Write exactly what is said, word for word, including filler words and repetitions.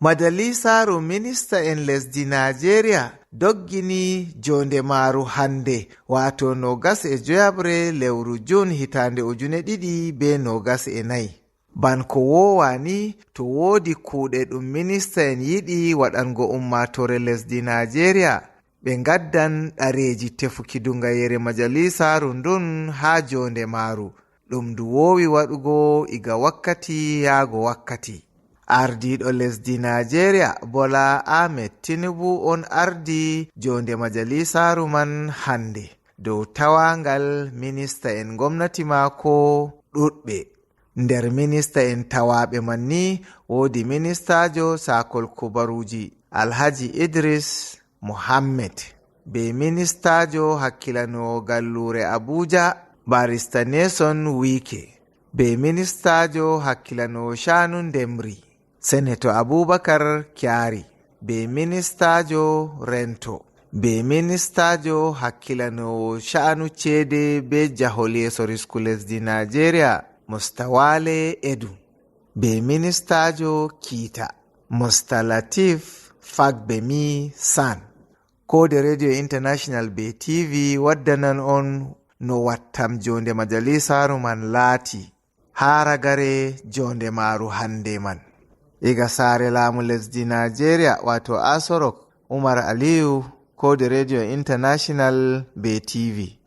Majalisaaru minista en lesdi Naajeeriya doggini joonde maaru hannde, waato noogas e joyaɓre lewru juun hitaande ujune ɗiɗi bee noogas e nayi. Ban ko woowa ni, to woodi kuuɗe ɗum minista en yiɗi waɗango ummaatoore lesdi Naajeeriya, ɓe ngaddan ɗareeji tefuki duŋayere majalisaaru ndun haa joonde maaru. Ɗum ndu woowi waɗugo iga wakkati yaago wakkati. Ardiiɗo lesdi Naajeeriya, Bola Ahmed Tinubu, on ardi joonde majalisaaru man hannde. Dow tawaangal minista en gomnati maako ɗuuɗɓe. Nder minista en tawaaɓe man ni, woodi ministaajo saakol kubaruuji, Alhaji Idris Mohammed, be ministaajo hakkilanoowo galluure Abuja, Barista Nelson Wike, be ministaajo hakkilanoowo sha'anu ndemri, Senator Abubakar Kyari, be ministaajo rento, be ministaajo hakkilanoowo sha'anu ceede be jahol yeeso risku lesdi Naajeeriya, Mustawale Edu, be ministaajo kiita, Mustalatif Fagbemi San. Koode Radio International be T V waddanan on no wattam joonde majalisaaru man laati haa ragare joonde maaru hannde man. Iga saare laamu lesdi Naajeeriya, waato Asorok, Umar Aliyu, koode Radio International be T V.